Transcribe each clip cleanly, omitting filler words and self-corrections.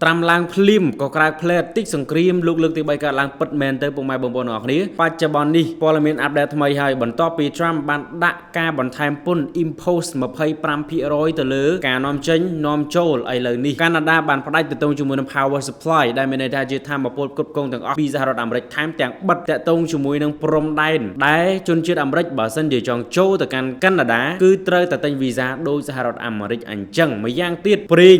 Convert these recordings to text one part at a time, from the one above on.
ត្រាំឡើងភ្លាមក៏ក្រើកផ្លែតិចសង្គ្រាមលោកលើកទី3កើតឡើងពិតមែនទៅពុកម៉ែបងប្អូនទាំងអស់គ្នាបច្ចុប្បន្ននេះព័ត៌មាន update ថ្មីហើយបន្ទាប់ពី Trump បានដាក់ការបន្ថែមពន្ធ impose 25%ទៅលើការនាំចេញនាំចូលឥឡូវនេះកាណាដាបានផ្ដាច់ទៅទងជាមួយនឹង power supply ដែលមានន័យថាជាធម្មពលគ្រប់គ្រងទាំងអស់ពីសហរដ្ឋអាមេរិកថែមទាំងបិទតាក់ទងជាមួយនឹងព្រំដែនដែលជនជាតិអាមេរិកបើសិនជាចង់ចូលទៅកាន់កាណាដាគឺត្រូវតែទិញវីសាដោយសហរដ្ឋអាមេរិកអញ្ចឹងម្យ៉ាងទៀតប្រេង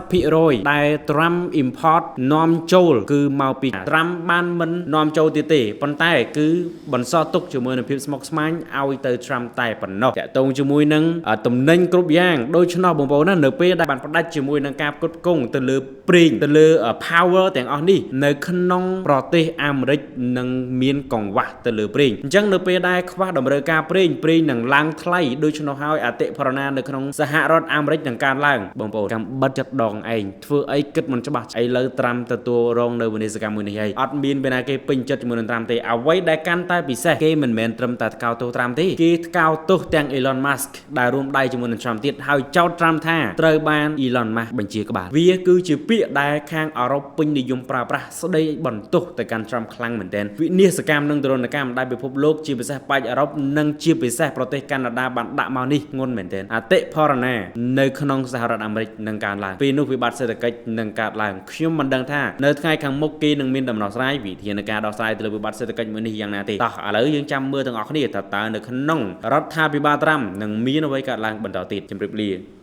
50%ដែល Trump import នាំចូលគឺមកពី Trump បានមិននាំចូលទៀតទេប៉ុន្តែគឺបន្សល់ទុកជាមួយនឹងភាពស្មុគស្មាញឲ្យទៅ Trump តែប៉ុណ្ណោះតាក់ទងជាមួយនឹងទំនិញគ្រប់យ៉ាងដូច្នោះបងប្អូនណានៅពេលដែលបានផ្ដាច់ជាមួយនឹងការផ្គត់ផ្គង់ទៅលើប្រេងទៅលើ power ទាំងអស់នេះនៅក្នុងប្រទេសអាមេរិកនឹងមានកង្វះទៅលើប្រេងអញ្ចឹងនៅពេលដែលខ្វះតម្រូវការប្រេងប្រេងនឹងឡើងថ្លៃដូច្នោះហើយអតិផរណានៅក្នុងសហរដ្ឋអាមេរិកនឹងកើនឡើងបងប្អូនចាំបិទចិត្តដងឯងធ្វើអីគិតមិនច្បាស់ឥឡូវត្រាំទទួលរងនៅវិនាសកម្មមួយនេះហើយអត់មានពេលណាគេពេញចិត្តជាមួយនឹងត្រាំទេអ្វីដែលកាន់តែពិសេសគេមិនមែនត្រឹមតែថ្កោលទោសត្រាំទេគេថ្កោលទោសទាំង Elon Musk ដែលរួមដៃជាមួយនឹង Trump ទៀតហើយចោទត្រាំថាត្រូវបាន Elon Musk បញ្ជាក្បាលវាគឺជាពាក្យដែលខាងអឺរ៉ុបពេញនិយមប្រើប្រាស់ស្ដីបន្ទោសទៅកាន់ Trump ខ្លាំងមែនទែនវិនាសកម្មនិងទរណកម្មដែលពិភពលោកជាពិសេសប៉ែកអឺរ៉ុបនិងជាពិសេសប្រទេសកាណាដាបានដាក់មកនេះងន់មែនទែនអតិផរណានៅក្នុងសហរដ្ឋអាមេរិកនឹងកើនឡើងពេលនោះវិបត្តិសេដ្ឋកិច្ចនឹងកើតឡើងខ្ញុំមិនដឹងថានៅថ្ងៃខាងមុខគេនឹងមានដំណោះស្រាយវិធានការដោះស្រាយទៅលើវិបត្តិសេដ្ឋកិច្ចមួយនេះយ៉ាងណាទេតោះឥឡូវយើងចាំមើលទាំងអស់គ្នាថាតើនៅក្នុងរដ្ឋាភិបាលត្រាំនឹងមានអ្វីកើតឡើងបន្តទៀតជម្រាបលា។